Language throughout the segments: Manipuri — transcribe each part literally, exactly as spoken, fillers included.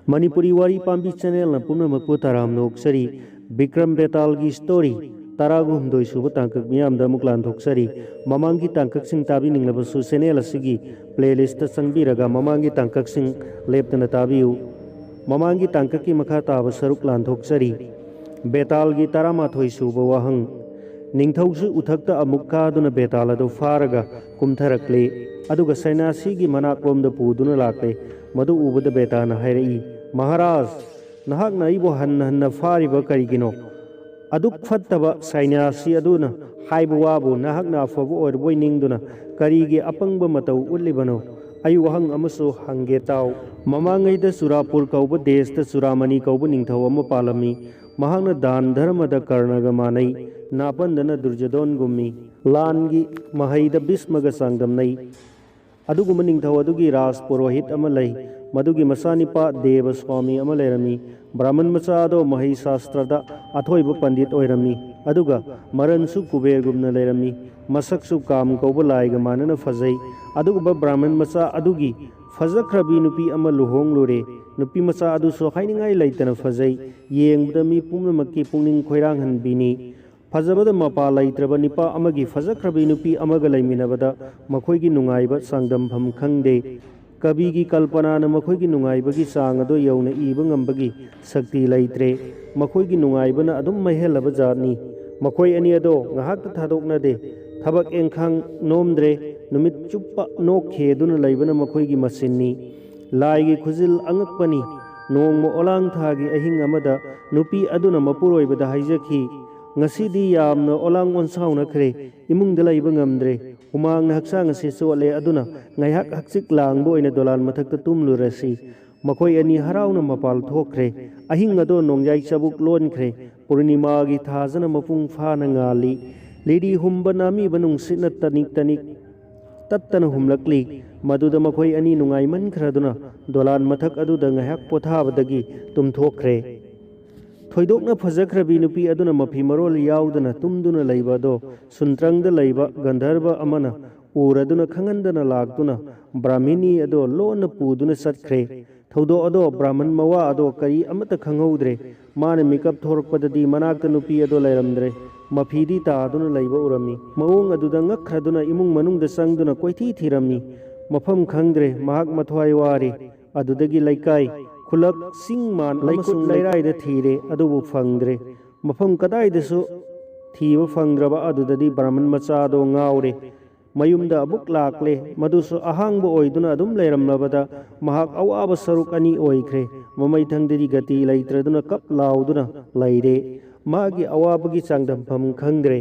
ꯃꯅꯤꯄꯨꯔꯤ ꯋꯥꯔꯤ ꯄꯥꯝꯕꯤ ꯆꯦꯅꯦꯜꯅ ꯄꯨꯝꯅꯃꯛꯄꯨ ꯇꯔꯥꯝꯅ ꯑꯣꯛꯆꯔꯤ꯫ ꯕꯤꯀ꯭ꯔꯝ ꯕꯦꯇꯥꯜꯒꯤ ꯁ꯭ꯇꯣꯔꯤ ꯇꯔꯥꯒ ꯍꯨꯝꯗꯣꯏ ꯁꯨꯕ ꯇꯥꯡꯀꯛ ꯃꯤꯌꯥꯝꯗ ꯑꯃꯨꯛ ꯂꯥꯟꯊꯣꯛꯆꯔꯤ꯫ ꯃꯃꯥꯡꯒꯤ ꯇꯥꯡꯀꯛꯁꯤꯡ ꯇꯥꯕꯤꯅꯤꯡꯂꯕꯁꯨ ꯆꯦꯅꯦꯜ ꯑꯁꯤꯒꯤ ꯄ꯭ꯂꯦꯂꯤꯁꯇ ꯆꯪꯕꯤꯔꯒ ꯃꯃꯥꯡꯒꯤ ꯇꯥꯡꯀꯛꯁꯤꯡ ꯂꯦꯞꯇꯅ ꯇꯥꯕꯤꯌꯨ꯫ ꯃꯃꯥꯡꯒꯤ ꯇꯥꯡꯀꯛꯀꯤ ꯃꯈꯥ ꯇꯥꯕ ꯁꯔꯨꯛ ꯂꯥꯟꯊꯣꯛꯆꯔꯤ꯫ ꯕꯦꯇꯥꯜꯒꯤ ꯇꯔꯥꯃꯥꯊꯣꯏ ꯁꯨꯕ ꯋꯥꯍꯪ꯫ ꯅꯤꯡꯊꯧꯁꯨ ꯎꯊꯛꯇ ꯑꯃꯨꯛ ꯀꯥꯗꯨꯅ ꯕꯦꯇꯥꯜ ꯑꯗꯨ ꯐꯥꯔꯒ ꯀꯨꯝꯊꯔꯛꯂꯦ꯫ ꯑꯗꯨꯒ ꯁꯩꯅꯥꯁꯤꯒꯤ ꯃꯅꯥꯛꯂꯣꯝꯗ ꯄꯨꯗꯨꯅ ꯂꯥꯛꯂꯦ꯫ ꯃꯗꯨ ꯎꯕꯗ ꯕꯦꯇꯥꯅ ꯍꯥꯏꯔꯛꯏ, "ꯃꯍꯥꯔꯥꯖ, ꯅꯍꯥꯛꯅ ꯑꯩꯕꯨ ꯍꯟꯅ ꯍꯟꯅ ꯐꯥꯔꯤꯕ ꯀꯔꯤꯒꯤꯅꯣ? ꯑꯗꯨꯛ ꯐꯠꯇꯕ ꯁꯩꯅꯥꯁꯤ ꯑꯗꯨꯅ ꯍꯥꯏꯕ ꯋꯥꯕꯨ ꯅꯍꯥꯛꯅ ꯑꯐꯕ ꯑꯣꯏꯔꯕꯣꯏ ꯅꯤꯡꯗꯨꯅ ꯀꯔꯤꯒꯤ ꯑꯄꯪꯕ ꯃꯇꯧ ꯎꯠꯂꯤꯕꯅꯣ? ꯑꯩ ꯋꯥꯍꯪ ꯑꯃꯁꯨ ꯍꯪꯒꯦ ꯇꯥꯎ꯫ ꯃꯃꯥꯡꯉꯩꯗ ꯆꯨꯔꯥꯄꯨꯔ ꯀꯧꯕ ꯗꯦꯁꯇ ꯆꯨꯔꯥꯃꯅꯤ ꯀꯧꯕ ꯅꯤꯡꯊꯧ ꯑꯃ ꯄꯥꯜꯂꯝꯃꯤ꯫ ꯃꯍꯥꯛꯅ ꯗꯥꯟ ꯙꯔꯃꯗ ꯀꯔꯅꯒ ꯃꯥꯟꯅꯩ꯫ ꯅꯥꯄꯟꯗꯅ ꯗꯨꯔꯖꯣꯙꯣꯟꯒꯨꯝꯃꯤ꯫ ꯂꯥꯟꯒꯤ ꯃꯍꯩꯗ ꯚꯤꯁꯃꯒ ꯆꯥꯡꯗꯝꯅꯩ꯫ ꯑꯗꯨꯒꯨꯝꯕ ꯅꯤꯡꯊꯧ ꯑꯗꯨꯒꯤ ꯔꯥꯖ ꯄꯨꯔꯣꯍꯤꯠ ꯑꯃ ꯂꯩ꯫ ꯃꯗꯨꯒꯤ ꯃꯆꯥꯅꯤꯄꯥ ꯗꯦꯕ ꯁ꯭ꯋꯥꯃꯤ ꯑꯃ ꯂꯩꯔꯝꯃꯤ꯫ ꯕ꯭ꯔꯥꯍꯃꯟ ꯃꯆꯥ ꯑꯗꯣ ꯃꯍꯩ ꯁꯥꯁꯇ꯭ꯔꯗ ꯑꯊꯣꯏꯕ ꯄꯟꯗꯤꯠ ꯑꯣꯏꯔꯝꯃꯤ꯫ ꯑꯗꯨꯒ ꯃꯔꯟꯁꯨ ꯀꯨꯕꯦꯔꯒꯨꯝꯅ ꯂꯩꯔꯝꯃꯤ꯫ ꯃꯁꯛꯁꯨ ꯀꯥꯝ ꯀꯧꯕ ꯂꯥꯏꯒ ꯃꯥꯟꯅꯅ ꯐꯖꯩ꯫ ꯑꯗꯨꯒꯨꯝꯕ ꯕ꯭ꯔꯥꯍꯃꯟ ꯃꯆꯥ ꯑꯗꯨꯒꯤ ꯐꯖꯈ꯭ꯔꯕꯤ ꯅꯨꯄꯤ ꯑꯃ ꯂꯨꯍꯣꯡꯂꯨꯔꯦ꯫ ꯅꯨꯄꯤ ꯃꯆꯥ ꯑꯗꯨꯁꯨ ꯍꯥꯏꯅꯤꯡꯉꯥꯏ ꯂꯩꯇꯅ ꯐꯖꯩ꯫ ꯌꯦꯡꯕꯗ ꯃꯤ ꯄꯨꯝꯅꯃꯛꯀꯤ ꯄꯨꯛꯅꯤꯡ ꯈꯣꯏꯔꯥꯡꯍꯟꯕꯤꯅꯤ꯫ ꯐꯖꯕꯗ ꯃꯄꯥ ꯂꯩꯇ꯭ꯔꯕ ꯅꯤꯄꯥ ꯑꯃꯒꯤ ꯐꯖꯈ꯭ꯔꯕꯤ ꯅꯨꯄꯤ ꯑꯃꯒ ꯂꯩꯃꯤꯟꯅꯕꯗ ꯃꯈꯣꯏꯒꯤ ꯅꯨꯡꯉꯥꯏꯕ ꯆꯥꯡꯗꯝꯐꯝ ꯈꯪꯗꯦ꯫ ꯀꯕꯤꯒꯤ ꯀꯜꯄꯅꯥꯅ ꯃꯈꯣꯏꯒꯤ ꯅꯨꯡꯉꯥꯏꯕꯒꯤ ꯆꯥꯡ ꯑꯗꯨ ꯌꯧꯅ ꯏꯕ ꯉꯝꯕꯒꯤ ꯁꯛꯇꯤ ꯂꯩꯇ꯭ꯔꯦ꯫ ꯃꯈꯣꯏꯒꯤ ꯅꯨꯡꯉꯥꯏꯕꯅ ꯑꯗꯨꯝ ꯃꯩꯍꯜꯂꯕ ꯖꯥꯠꯅꯤ꯫ ꯃꯈꯣꯏ ꯑꯅꯤ ꯑꯗꯣ ꯉꯥꯏꯍꯥꯛꯇ ꯊꯥꯗꯣꯛꯅꯗꯦ꯫ ꯊꯕꯛ ꯏꯪꯈꯥꯡ ꯅꯣꯝꯗ꯭ꯔꯦ꯫ ꯅꯨꯃꯤꯠ ꯆꯨꯞꯄ ꯅꯣꯛ ꯈꯦꯗꯨꯅ ꯂꯩꯕꯅ ꯃꯈꯣꯏꯒꯤ ꯃꯁꯤꯟꯅꯤ꯫ ꯂꯥꯏꯒꯤ ꯈꯨꯖꯤꯜ ꯑꯉꯛꯄꯅꯤ꯫ ꯅꯣꯡꯃ ꯑꯣꯂꯥꯡ ꯊꯥꯒꯤ ꯑꯍꯤꯡ ꯑꯃꯗ ꯅꯨꯄꯤ ꯑꯗꯨꯅ ꯃꯄꯨꯔꯣꯏꯕꯗ ꯍꯥꯏꯖꯈꯤ, "ꯉꯁꯤꯗꯤ ꯌꯥꯝꯅ ꯑꯣꯂꯥꯡ ꯑꯣꯟꯁꯥꯎꯅꯈ꯭ꯔꯦ꯫ ꯏꯃꯨꯡꯗ ꯂꯩꯕ ꯉꯝꯗ꯭ꯔꯦ꯫ ꯍꯨꯃꯥꯡꯅ ꯍꯛꯆꯥꯡ ꯑꯁꯤ ꯆꯣꯠꯂꯦ꯫ ꯑꯗꯨꯅ ꯉꯥꯏꯍꯥꯛ ꯍꯛꯆꯤꯛ ꯂꯥꯡꯕ ꯑꯣꯏꯅ ꯗꯣꯂꯥꯟ ꯃꯊꯛꯇ ꯇꯨꯝꯂꯨꯔꯁꯤ꯫" ꯃꯈꯣꯏ ꯑꯅꯤ ꯍꯔꯥꯎꯅ ꯃꯄꯥꯜ ꯊꯣꯛꯈ꯭ꯔꯦ꯫ ꯑꯍꯤꯡ ꯑꯗꯣ ꯅꯣꯡꯌꯥꯏ ꯆꯕꯨꯛ ꯂꯣꯟꯈ꯭ꯔꯦ꯫ ꯄꯨꯔꯅꯤꯃꯥꯒꯤ ꯊꯥꯖꯅ ꯃꯄꯨꯡ ꯐꯥꯅ ꯉꯥꯜꯂꯤ꯫ ꯂꯤꯔꯤ ꯍꯨꯝꯕ ꯅꯥꯃꯤꯕ ꯅꯨꯡꯁꯤꯠꯅ ꯇꯅꯤꯛ ꯇꯅꯤꯛ ꯇꯠꯇꯅ ꯍꯨꯝꯂꯛꯂꯤ꯫ ꯃꯗꯨꯗ ꯃꯈꯣꯏ ꯑꯅꯤ ꯅꯨꯡꯉꯥꯏꯃꯟꯈ꯭ꯔꯗꯨꯅ ꯗꯣꯂꯥꯟ ꯃꯊꯛ ꯑꯗꯨꯗ ꯉꯥꯏꯍꯥꯛ ꯄꯣꯊꯥꯕꯗꯒꯤ ꯇꯨꯝꯊꯣꯛꯈ꯭ꯔꯦ꯫ ꯊꯣꯏꯗꯣꯛꯅ ꯐꯖꯈ꯭ꯔꯕꯤ ꯅꯨꯄꯤ ꯑꯗꯨꯅ ꯃꯐꯤ ꯃꯔꯣꯜ ꯌꯥꯎꯗꯅ ꯇꯨꯝꯗꯨꯅ ꯂꯩꯕ ꯑꯗꯣ ꯁꯨꯟꯇ꯭ꯔꯪꯗ ꯂꯩꯕ ꯒꯟꯙꯔꯕ ꯑꯃꯅ ꯎꯔꯗꯨꯅ ꯈꯪꯍꯟꯗꯅ ꯂꯥꯛꯇꯨꯅ ꯕ꯭ꯔꯥꯍꯃꯤꯅꯤ ꯑꯗꯣ ꯂꯣꯟꯅ ꯄꯨꯗꯨꯅ ꯆꯠꯈ꯭ꯔꯦ꯫ ꯊꯧꯗꯣꯛ ꯑꯗꯣ ꯕ꯭ꯔꯥꯍꯃꯟ ꯃꯋꯥ ꯑꯗꯣ ꯀꯔꯤ ꯑꯃꯠꯇ ꯈꯪꯍꯧꯗ꯭ꯔꯦ꯫ ꯃꯥꯅ ꯃꯤꯀꯞ ꯊꯣꯔꯛꯄꯗꯗꯤ ꯃꯅꯥꯛꯇ ꯅꯨꯄꯤ ꯑꯗꯣ ꯂꯩꯔꯝꯗ꯭ꯔꯦ꯫ ꯃꯐꯤꯗꯤ ꯇꯥꯗꯨꯅ ꯂꯩꯕ ꯎꯔꯝꯃꯤ꯫ ꯃꯑꯣꯡ ꯑꯗꯨꯗ ꯉꯛꯈ꯭ꯔꯗꯨꯅ ꯏꯃꯨꯡ ꯃꯅꯨꯡꯗ ꯆꯪꯗꯨꯅ ꯀꯣꯏꯊꯤ ꯊꯤꯔꯝꯃꯤ꯫ ꯃꯐꯝ ꯈꯪꯗ꯭ꯔꯦ꯫ ꯃꯍꯥꯛ ꯃꯊ꯭ꯋꯥꯏ ꯋꯥꯔꯦ꯫ ꯑꯗꯨꯗꯒꯤ ꯂꯩꯀꯥꯏ, ꯈꯨꯂꯛ, ꯆꯤꯡ ꯃꯥꯟ ꯂꯩꯀꯨꯠ ꯑꯃꯁꯨꯡ ꯂꯩꯔꯥꯏꯗ ꯊꯤꯔꯦ, ꯑꯗꯨꯕꯨ ꯐꯪꯗ꯭ꯔꯦ꯫ ꯃꯐꯝ ꯀꯗꯥꯏꯗꯁꯨ ꯊꯤꯕ ꯐꯪꯗ꯭ꯔꯕ ꯑꯗꯨꯗꯗꯤ ꯕ꯭ꯔꯥꯍꯃꯟ ꯃꯆꯥꯗꯣ ꯉꯥꯎꯔꯦ꯫ ꯃꯌꯨꯝꯗ ꯑꯃꯨꯛ ꯂꯥꯛꯂꯦ꯫ ꯃꯗꯨꯁꯨ ꯑꯍꯥꯡꯕ ꯑꯣꯏꯗꯨꯅ ꯑꯗꯨꯝ ꯂꯩꯔꯝꯂꯕꯗ ꯃꯍꯥꯛ ꯑꯋꯥꯕ ꯁꯔꯨꯛ ꯑꯅꯤ ꯑꯣꯏꯈ꯭ꯔꯦ꯫ ꯃꯃꯩꯊꯪꯗꯗꯤ ꯒꯇꯤ ꯂꯩꯇ꯭ꯔꯗꯨꯅ ꯀꯞ ꯂꯥꯎꯗꯨꯅ ꯂꯩꯔꯦ꯫ ꯃꯥꯒꯤ ꯑꯋꯥꯕꯒꯤ ꯆꯥꯡꯗꯝꯐꯝ ꯈꯪꯗ꯭ꯔꯦ꯫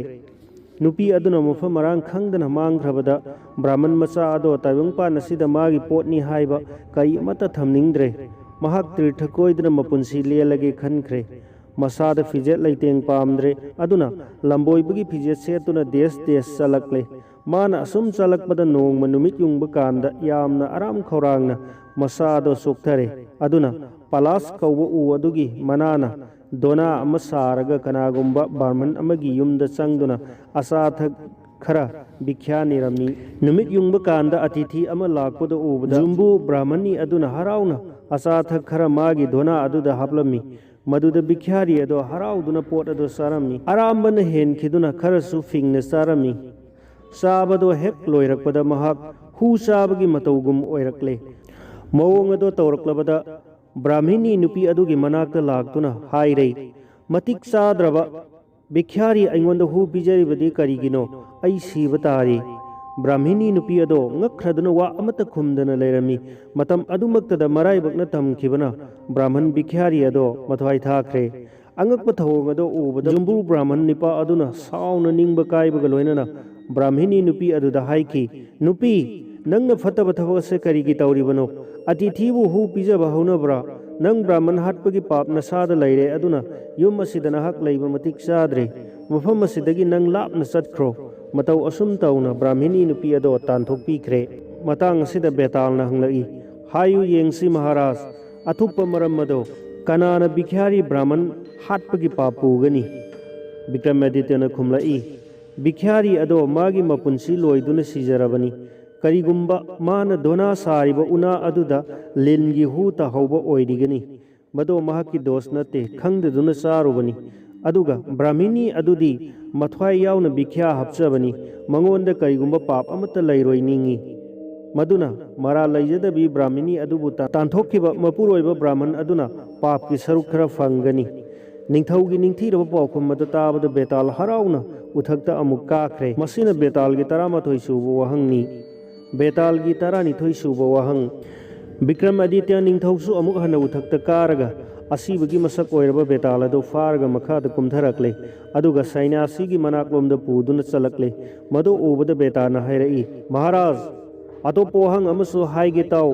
ꯅꯨꯄꯤ ꯑꯗꯨꯅ ꯃꯐꯝ ꯃꯔꯥꯡ ꯈꯪꯗꯅ ꯃꯥꯡꯈ꯭ꯔꯕꯗ ꯕ꯭ꯔꯥꯍꯃꯟ ꯃꯆꯥ ꯑꯗꯣ ꯇꯥꯏꯕꯪꯄꯥꯟ ꯑꯁꯤꯗ ꯃꯥꯒꯤ ꯄꯣꯠꯅꯤ ꯍꯥꯏꯕ ꯀꯔꯤ ꯑꯃꯠꯇ ꯊꯝꯅꯤꯡꯗ꯭ꯔꯦ꯫ ꯃꯍꯥꯛ ꯇꯤꯔꯊ ꯀꯣꯏꯗꯨꯅ ꯃꯄꯨꯟꯁꯤ ꯂꯦꯜꯂꯒꯦ ꯈꯟꯈ꯭ꯔꯦ꯫ ꯃꯁꯥꯗ ꯐꯤꯖꯦꯠ ꯂꯩꯇꯦꯡ ꯄꯥꯝꯗ꯭ꯔꯦ꯫ ꯑꯗꯨꯅ ꯂꯝꯕꯣꯏꯕꯒꯤ ꯐꯤꯖꯦꯠ ꯁꯦꯠꯇꯨꯅ ꯗꯦꯁ ꯗꯦꯁ ꯆꯠꯂꯛꯂꯦ꯫ ꯃꯥꯅ ꯑꯁꯨꯝ ꯆꯠꯂꯛꯄꯗ ꯅꯣꯡꯃ ꯅꯨꯃꯤꯠ ꯌꯨꯡꯕ ꯀꯥꯟꯗ ꯌꯥꯝꯅ ꯑꯔꯥꯝ ꯈꯧꯔꯥꯡꯅ ꯃꯁꯥꯗꯣ ꯆꯣꯛꯊꯔꯦ꯫ ꯑꯗꯨꯅ ꯄꯂꯥꯁ ꯀꯧꯕ ꯎ ꯑꯗꯨꯒꯤ ꯃꯅꯥꯅ ꯗꯣꯅꯥ ꯑꯃ ꯁꯥꯔꯒ ꯀꯅꯥꯒꯨꯝꯕ ꯕ꯭ꯔꯥꯍꯃꯟ ꯑꯃꯒꯤ ꯌꯨꯝꯗ ꯆꯪꯗꯨꯅ ꯑꯆꯥ ꯑꯊꯛ ꯈꯔ ꯚꯤꯈ꯭ꯌꯥ ꯅꯤꯔꯝꯃꯤ꯫ ꯅꯨꯃꯤꯠ ꯌꯨꯡꯕ ꯀꯥꯟꯗ ꯑꯇꯤꯊꯤ ꯑꯃ ꯂꯥꯛꯄꯗ ꯎꯕꯗ ꯖꯨꯝꯕꯨ ꯕ꯭ꯔꯥꯍꯃꯟꯅꯤ ꯑꯗꯨꯅ ꯍꯔꯥꯎꯅ ꯑꯆꯥ ꯑꯊꯛ ꯈꯔ ꯃꯥꯒꯤ ꯗꯣꯅꯥ ꯑꯗꯨꯗ ꯍꯥꯞꯂꯝꯃꯤ꯫ ꯃꯗꯨꯗ ꯚꯤꯈ꯭ꯌꯥꯔꯤ ꯑꯗꯣ ꯍꯔꯥꯎꯗꯨꯅ ꯄꯣꯠ ꯑꯗꯣ ꯆꯥꯔꯝꯃꯤ꯫ ꯑꯔꯥꯝꯕꯅ ꯍꯦꯟꯈꯤꯗꯨꯅ ꯈꯔꯁꯨ ꯐꯤꯡꯅ ꯆꯥꯔꯝꯃꯤ꯫ ꯆꯥꯕꯗꯣ ꯍꯦꯛ ꯂꯣꯏꯔꯛꯄꯗ ꯃꯍꯥꯛ ꯍꯨ ꯆꯥꯕꯒꯤ ꯃꯇꯧꯒꯨꯝ ꯑꯣꯏꯔꯛꯂꯦ꯫ ꯃꯑꯣꯡ ꯑꯗꯣ ꯇꯧꯔꯛꯂꯕꯗ ꯕ꯭ꯔꯥꯍꯃꯤꯅꯤ ꯅꯨꯄꯤ ꯑꯗꯨꯒꯤ ꯃꯅꯥꯛꯇ ꯂꯥꯛꯇꯨꯅ ꯍꯥꯏꯔꯦ, "ꯃꯇꯤꯛ ꯆꯥꯗ꯭ꯔꯕ ꯚꯤꯈ꯭ꯌꯥꯔꯤ, ꯑꯩꯉꯣꯟꯗ ꯍꯨ ꯄꯤꯖꯔꯤꯕꯗꯤ ꯀꯔꯤꯒꯤꯅꯣ? ꯑꯩ ꯁꯤꯕ ꯇꯥꯔꯦ꯫" ꯕ꯭ꯔꯥꯍꯃꯤꯅꯤ ꯅꯨꯄꯤ ꯑꯗꯣ ꯉꯛꯈ꯭ꯔꯗꯨꯅ ꯋꯥ ꯑꯃꯠꯇ ꯈꯨꯝꯗꯅ ꯂꯩꯔꯝꯃꯤ꯫ ꯃꯇꯝ ꯑꯗꯨꯃꯛꯇꯗ ꯃꯔꯥꯏꯕꯛꯅ ꯇꯝꯈꯤꯕꯅ ꯕ꯭ꯔꯥꯍꯃꯟ ꯚꯤꯈ꯭ꯌꯥꯔꯤ ꯑꯗꯣ ꯃꯊ꯭ꯋꯥꯏ ꯊꯥꯈ꯭ꯔꯦ꯫ ꯑꯉꯛꯄ ꯊꯧꯑꯣꯡ ꯑꯗꯨ ꯎꯕꯗ ꯖꯨꯝꯕꯨ ꯕ꯭ꯔꯥꯍꯃꯟ ꯅꯤꯄꯥ ꯑꯗꯨꯅ ꯁꯥꯎꯅ ꯅꯤꯡꯕ ꯀꯥꯏꯕꯒ ꯂꯣꯏꯅꯅ ꯕ꯭ꯔꯥꯍꯃꯤꯅꯤ ꯅꯨꯄꯤ ꯑꯗꯨꯗ ꯍꯥꯏꯈꯤ, "ꯅꯨꯄꯤ, ꯅꯪꯅ ꯐꯠꯇꯕ ꯊꯕꯛ ꯑꯁꯦ ꯀꯔꯤꯒꯤ ꯇꯧꯔꯤꯕꯅꯣ? ꯑꯇꯤꯊꯤꯕꯨ ꯍꯨ ꯄꯤꯖꯕ ꯍꯧꯅꯕ꯭ꯔꯥ? ꯅꯪ ꯕ꯭ꯔꯥꯍꯃꯟ ꯍꯥꯠꯄꯒꯤ ꯄꯥꯞ ꯅꯁꯥꯗ ꯂꯩꯔꯦ, ꯑꯗꯨꯅ ꯌꯨꯝ ꯑꯁꯤꯗ ꯅꯍꯥꯛ ꯂꯩꯕ ꯃꯇꯤꯛ ꯆꯥꯗ꯭ꯔꯦ꯫ ꯃꯐꯝ ꯑꯁꯤꯗꯒꯤ ꯅꯪ ꯂꯥꯞꯅ ꯆꯠꯈ꯭ꯔꯣ꯫" ꯃꯇꯧ ꯑꯁꯨꯝ ꯇꯧꯅ ꯕ꯭ꯔꯥꯍꯃꯤꯅꯤ ꯅꯨꯄꯤ ꯑꯗꯣ ꯇꯥꯟꯊꯣꯛꯄꯤꯈ꯭ꯔꯦ꯫ ꯃꯇꯥꯡ ꯑꯁꯤꯗ ꯕꯦꯇꯥꯜꯅ ꯍꯪꯂꯛꯏ, "ꯍꯥꯏꯌꯨ ꯌꯦꯡꯁꯤ ꯃꯍꯥꯔꯥꯖ, ꯑꯊꯨꯞꯄ ꯃꯔꯝ ꯑꯗꯣ ꯀꯅꯥꯅ ꯚꯤꯈ꯭ꯌꯥꯔꯤ ꯕ꯭ꯔꯥꯍꯃꯟ ꯍꯥꯠꯄꯒꯤ ꯄꯥꯞ ꯄꯨꯒꯅꯤ?" ꯕꯤꯀ꯭ꯔꯃꯥꯗꯤꯇ꯭ꯌꯅ ꯈꯨꯝꯂꯛꯏ, "ꯚꯤꯈ꯭ꯌꯥꯔꯤ ꯑꯗꯣ ꯃꯥꯒꯤ ꯃꯄꯨꯟꯁꯤ ꯂꯣꯏꯗꯨꯅ ꯁꯤꯖꯔꯕꯅꯤ꯫ ꯀꯔꯤꯒꯨꯝꯕ ꯃꯥꯅ ꯗꯣꯅꯥ ꯁꯥꯔꯤꯕ ꯎꯅꯥ ꯑꯗꯨꯗ ꯂꯤꯟꯒꯤ ꯍꯨ ꯇꯥꯍꯧꯕ ꯑꯣꯏꯔꯤꯒꯅꯤ꯫ ꯃꯗꯣ ꯃꯍꯥꯛꯀꯤ ꯗꯣꯁ ꯅꯠꯇꯦ, ꯈꯪꯗꯗꯨꯅ ꯆꯥꯔꯨꯕꯅꯤ꯫ ꯑꯗꯨꯒ ꯕ꯭ꯔꯥꯍꯃꯤꯅꯤ ꯑꯗꯨꯗꯤ ꯃꯊ꯭ꯋꯥꯏ ꯌꯥꯎꯅ ꯕꯤꯈ꯭ꯌꯥ ꯍꯥꯞꯆꯕꯅꯤ, ꯃꯉꯣꯟꯗ ꯀꯔꯤꯒꯨꯝꯕ ꯄꯥꯞ ꯑꯃꯠꯇ ꯂꯩꯔꯣꯏ ꯅꯤꯡꯏ꯫ ꯃꯗꯨꯅ ꯃꯔꯥꯜ ꯂꯩꯖꯗꯕꯤ ꯕ꯭ꯔꯥꯍꯃꯤꯅꯤ ꯑꯗꯨꯕꯨ ꯇꯥ-, ꯇꯥꯟꯊꯣꯛꯈꯤꯕ ꯃꯄꯨꯔꯣꯏꯕ ꯕ꯭ꯔꯥꯍꯃꯟ ꯑꯗꯨꯅ ꯄꯥꯞꯀꯤ ꯁꯔꯨꯛ ꯈꯔ ꯐꯪꯒꯅꯤ꯫ ꯅꯤꯡꯊꯧꯒꯤ ꯅꯤꯡꯊꯤꯔꯕ ꯄꯥꯎꯈꯨꯝ ꯑꯗꯨ ꯇꯥꯕꯗ ꯕꯦꯇꯥꯜ ꯍꯔꯥꯎꯅ ꯎꯊꯛꯇ ꯑꯃꯨꯛ ꯀꯥꯈ꯭ꯔꯦ꯫ ꯃꯁꯤꯅ ꯕꯦꯇꯥꯜꯒꯤ ꯇꯔꯥꯃꯥꯊꯣꯏ ꯁꯨꯕ ꯋꯥꯍꯪꯅꯤ꯫ ꯕꯦꯇꯥꯜꯒꯤ ꯇꯔꯥꯅꯤꯊꯣꯏ ꯁꯨꯕ ꯋꯥꯍꯪ꯫ ꯕꯤꯀ꯭ꯔꯝ ꯑꯗꯤꯇ꯭ꯌ ꯅꯤꯡꯊꯧꯁꯨ ꯑꯃꯨꯛ ꯍꯟꯅ ꯎꯊꯛꯇ ꯀꯥꯔꯒ ꯑꯁꯤꯕꯒꯤ ꯃꯁꯛ ꯑꯣꯏꯔꯕ ꯕꯦꯇꯥꯜ ꯑꯗꯨ ꯐꯥꯔꯒ ꯃꯈꯥꯗ ꯀꯨꯝꯊꯔꯛꯂꯦ꯫ ꯑꯗꯨꯒ ꯁꯩꯅ꯭ꯌꯥꯁꯤꯒꯤ ꯃꯅꯥꯛꯂꯣꯝꯗ ꯄꯨꯗꯨꯅ ꯆꯠꯂꯛꯂꯦ꯫ ꯃꯗꯨ ꯎꯕꯗ ꯕꯦꯇꯥꯅ ꯍꯥꯏꯔꯛꯏ, "ꯃꯍꯥꯔꯥꯖ, ꯑꯇꯣꯞꯄ ꯋꯥꯍꯪ ꯑꯃꯁꯨ ꯍꯥꯏꯒꯦ ꯇꯥꯎ꯫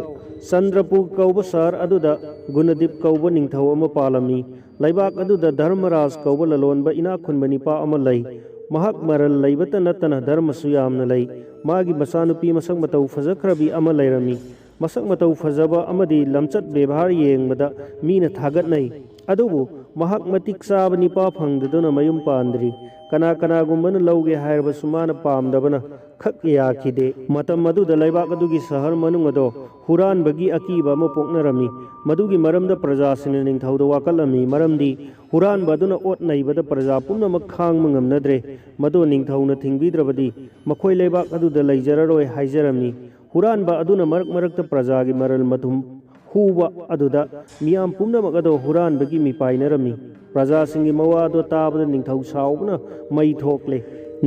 ꯆꯟꯗ꯭ꯔꯄꯨꯔ ꯀꯧꯕ ꯁꯍꯔ ꯑꯗꯨꯗ ꯒꯨꯅꯗꯤꯞ ꯀꯧꯕ ꯅꯤꯡꯊꯧ ꯑꯃ ꯄꯥꯜꯂꯝꯃꯤ꯫ ꯂꯩꯕꯥꯛ ꯑꯗꯨꯗ ꯙꯔꯃꯔꯥꯖ ꯀꯧꯕ ꯂꯂꯣꯟꯕ ꯏꯅꯥꯛ ꯈꯨꯟꯕ ꯅꯤꯄꯥ ꯑꯃ ꯂꯩ꯫ ꯃꯍꯥꯛ ꯃꯔꯜ ꯂꯩꯕꯇ ꯅꯠꯇꯅ ꯙꯔꯃꯁꯨ ꯌꯥꯝꯅ ꯂꯩ꯫ ꯃꯥꯒꯤ ꯃꯆꯥꯅꯨꯄꯤ ꯃꯁꯛ ꯃꯇꯧ ꯐꯖꯈ꯭ꯔꯕꯤ ꯑꯃ ꯂꯩꯔꯝꯃꯤ꯫ ꯃꯁꯛ ꯃꯇꯧ ꯐꯖꯕ ꯑꯃꯗꯤ ꯂꯝꯆꯠ ꯕꯦꯕꯥꯔ ꯌꯦꯡꯕꯗ ꯃꯤꯅ ꯊꯥꯒꯠꯅꯩ꯫ ꯑꯗꯨꯕꯨ ꯃꯍꯥꯛ ꯃꯇꯤꯛ ꯆꯥꯕ ꯅꯤꯄꯥ ꯐꯪꯗꯗꯨꯅ ꯃꯌꯨꯝ ꯄꯥꯟꯗ꯭ꯔꯤ꯫ ꯀꯅꯥ ꯀꯅꯥꯒꯨꯝꯕꯅ ꯂꯧꯒꯦ ꯍꯥꯏꯔꯕꯁꯨ ꯃꯥꯅ ꯄꯥꯝꯗꯕꯅ ꯈꯛ ꯌꯥꯈꯤꯗꯦ꯫ ꯃꯇꯝ ꯑꯗꯨꯗ ꯂꯩꯕꯥꯛ ꯑꯗꯨꯒꯤ ꯁꯍꯔ ꯃꯅꯨꯡ ꯑꯗꯣ ꯍꯨꯔꯥꯟꯕꯒꯤ ꯑꯀꯤꯕ ꯑꯃ ꯄꯣꯛꯅꯔꯝꯃꯤ꯫ ꯃꯗꯨꯒꯤ ꯃꯔꯝꯗ ꯄ꯭ꯔꯖꯥꯁꯤꯡꯅ ꯅꯤꯡꯊꯧꯗ ꯋꯥꯀꯠꯂꯝꯃꯤ, ꯃꯔꯝꯗꯤ ꯍꯨꯔꯥꯟꯕ ꯑꯗꯨꯅ ꯑꯣꯠ ꯅꯩꯕꯗ ꯄ꯭ꯔꯖꯥ ꯄꯨꯝꯅꯃꯛ ꯈꯥꯡꯕ ꯉꯝꯅꯗ꯭ꯔꯦ꯫ ꯃꯗꯨ ꯅꯤꯡꯊꯧꯅ ꯊꯤꯡꯕꯤꯗ꯭ꯔꯕꯗꯤ ꯃꯈꯣꯏ ꯂꯩꯕꯥꯛ ꯑꯗꯨꯗ ꯂꯩꯖꯔꯔꯣꯏ ꯍꯥꯏꯖꯔꯝꯃꯤ꯫ ꯍꯨꯔꯥꯟꯕ ꯑꯗꯨꯅ ꯃꯔꯛ ꯃꯔꯛꯇ ꯄ꯭ꯔꯖꯥꯒꯤ ꯃꯔꯜ ꯃꯊꯨꯝ ꯍꯨꯕ ꯑꯗꯨꯗ ꯃꯤꯌꯥꯝ ꯄꯨꯝꯅꯃꯛ ꯑꯗꯣ ꯍꯨꯔꯥꯟꯕꯒꯤ ꯃꯤꯄꯥꯏꯅꯔꯝꯃꯤ꯫ ꯄ꯭ꯔꯖꯥꯁꯤꯡꯒꯤ ꯃꯋꯥꯗꯣ ꯇꯥꯕꯗ ꯅꯤꯡꯊꯧ ꯁꯥꯎꯕꯅ ꯃꯩ ꯊꯣꯛꯂꯦ꯫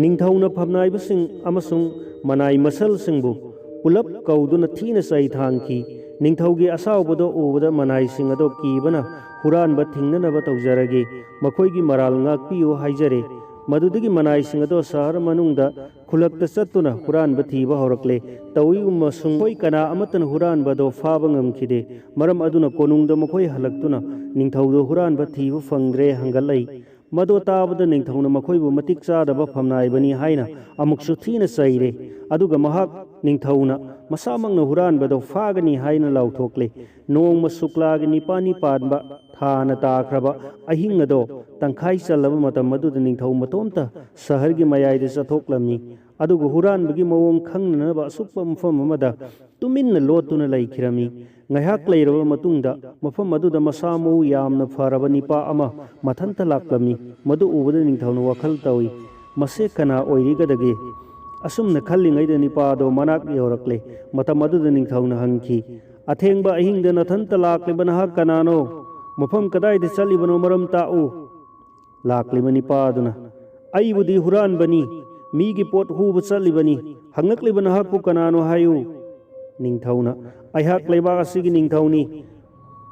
ꯅꯤꯡꯊꯧꯅ ꯐꯝꯅꯥꯏꯕꯁꯤꯡ ꯑꯃꯁꯨꯡ ꯃꯅꯥꯏ ꯃꯁꯜꯁꯤꯡꯕꯨ ꯄꯨꯂꯞ ꯀꯧꯗꯨꯅ ꯊꯤꯅ ꯆꯩ ꯊꯥꯡꯈꯤ꯫ ꯅꯤꯡꯊꯧꯒꯤ ꯑꯁꯥꯎꯕꯗꯣ ꯎꯕꯗ ꯃꯅꯥꯏꯁꯤꯡ ꯑꯗꯣ ꯀꯤꯕꯅ ꯍꯨꯔꯥꯟꯕ ꯊꯤꯡꯅꯅꯕ ꯇꯧꯖꯔꯒꯦ, ꯃꯈꯣꯏꯒꯤ ꯃꯔꯥꯜ ꯉꯥꯛꯄꯤꯌꯨ ꯍꯥꯏꯖꯔꯦ꯫ ꯃꯗꯨꯗꯒꯤ ꯃꯅꯥꯏꯁꯤꯡ ꯑꯗꯣ ꯁꯍꯔ ꯃꯅꯨꯡꯗ ꯈꯨꯜꯂꯛꯇ ꯆꯠꯇꯨꯅ ꯍꯨꯔꯥꯟꯕ ꯊꯤꯕ ꯍꯧꯔꯛꯂꯦ꯫ ꯇꯧꯏꯒꯨꯝꯕꯁꯨꯡ ꯃꯈꯣꯏ ꯀꯅꯥ ꯑꯃꯠꯇꯅ ꯍꯨꯔꯥꯟꯕ ꯑꯗꯣ ꯐꯥꯕ ꯉꯝꯈꯤꯗꯦ꯫ ꯃꯔꯝ ꯑꯗꯨꯅ ꯀꯣꯅꯨꯡꯗ ꯃꯈꯣꯏ ꯍꯜꯂꯛꯇꯨꯅ ꯅꯤꯡꯊꯧꯗꯣ ꯍꯨꯔꯥꯟꯕ ꯊꯤꯕ ꯐꯪꯗ꯭ꯔꯦ ꯍꯪꯒꯠꯂꯛꯏ꯫ ꯃꯗꯨ ꯇꯥꯕꯗ ꯅꯤꯡꯊꯧꯅ ꯃꯈꯣꯏꯕꯨ ꯃꯇꯤꯛ ꯆꯥꯗꯕ ꯐꯝꯅꯥꯏꯕꯅꯤ ꯍꯥꯏꯅ ꯑꯃꯨꯛꯁꯨ ꯊꯤꯅ ꯆꯩꯔꯦ꯫ ꯑꯗꯨꯒ ꯃꯍꯥꯛ ꯅꯤꯡꯊꯧꯅ ꯃꯁꯥꯃꯛꯅ ꯍꯨꯔꯥꯟꯕꯗꯣ ꯐꯥꯒꯅꯤ ꯍꯥꯏꯅ ꯂꯥꯎꯊꯣꯛꯂꯦ꯫ ꯅꯣꯡꯃ ꯁꯨꯛꯂꯥꯒꯤ ꯅꯤꯄꯥꯜꯅꯤ ꯄꯥꯟꯕ ꯊꯥꯅ ꯇꯥꯈ꯭ꯔꯕ ꯑꯍꯤꯡ ꯑꯗꯣ ꯇꯪꯈꯥꯏ ꯆꯜꯂꯕ ꯃꯇꯝ ꯑꯗꯨꯗ ꯅꯤꯡꯊꯧ ꯃꯇꯣꯝꯇ ꯁꯍꯔꯒꯤ ꯃꯌꯥꯏꯗ ꯆꯠꯊꯣꯛꯂꯝꯃꯤ꯫ ꯑꯗꯨꯒ ꯍꯨꯔꯥꯟꯕꯒꯤ ꯃꯑꯣꯡ ꯈꯪꯅꯅꯕ ꯑꯁꯨꯛꯄ ꯃꯐꯝ ꯑꯃꯗ ꯇꯨꯃꯤꯟꯅ ꯂꯣꯠꯇꯨꯅ ꯂꯩꯈꯤꯔꯝꯃꯤ꯫ ꯉꯥꯏꯍꯥꯛ ꯂꯩꯔꯕ ꯃꯇꯨꯡꯗ ꯃꯐꯝ ꯑꯗꯨꯗ ꯃꯁꯥ ꯃꯎ ꯌꯥꯝꯅ ꯐꯔꯕ ꯅꯤꯄꯥ ꯑꯃ ꯃꯊꯟꯇ ꯂꯥꯛꯂꯝꯃꯤ꯫ ꯃꯗꯨ ꯎꯕꯗ ꯅꯤꯡꯊꯧꯅ ꯋꯥꯈꯜ ꯇꯧꯏ, "ꯃꯁꯦ ꯀꯅꯥ ꯑꯣꯏꯔꯤꯒꯗꯒꯦ?" ꯑꯁꯨꯝꯅ ꯈꯜꯂꯤꯉꯩꯗ ꯅꯤꯄꯥ ꯑꯗꯣ ꯃꯅꯥꯛ ꯌꯧꯔꯛꯂꯦ꯫ ꯃꯇꯝ ꯑꯗꯨꯗ ꯅꯤꯡꯊꯧꯅ ꯍꯪꯈꯤ, "ꯑꯊꯦꯡꯕ ꯑꯍꯤꯡꯗ ꯅꯊꯟꯇ ꯂꯥꯛꯂꯤꯕ ꯅꯍꯥꯛ ꯀꯅꯥꯅꯣ? ꯃꯐꯝ ꯀꯗꯥꯏꯗ ꯆꯠꯂꯤꯕꯅꯣ ꯃꯔꯝ ꯇꯥꯛꯎ?" ꯂꯥꯛꯂꯤꯕ ꯅꯤꯄꯥ ꯑꯗꯨꯅ, "ꯑꯩꯕꯨꯗꯤ ꯍꯨꯔꯥꯟꯕꯅꯤ, ꯃꯤꯒꯤ ꯄꯣꯠ ꯍꯨꯕ ꯆꯠꯂꯤꯕꯅꯤ꯫ ꯍꯪꯉꯛꯂꯤꯕ ꯅꯍꯥꯛꯄꯨ ꯀꯅꯥꯅꯣ ꯍꯥꯏꯌꯨ?" ꯅꯤꯡꯊꯧꯅ, "ꯑꯩꯍꯥꯛ ꯂꯩꯕꯥꯛ ꯑꯁꯤꯒꯤ ꯅꯤꯡꯊꯧꯅꯤ꯫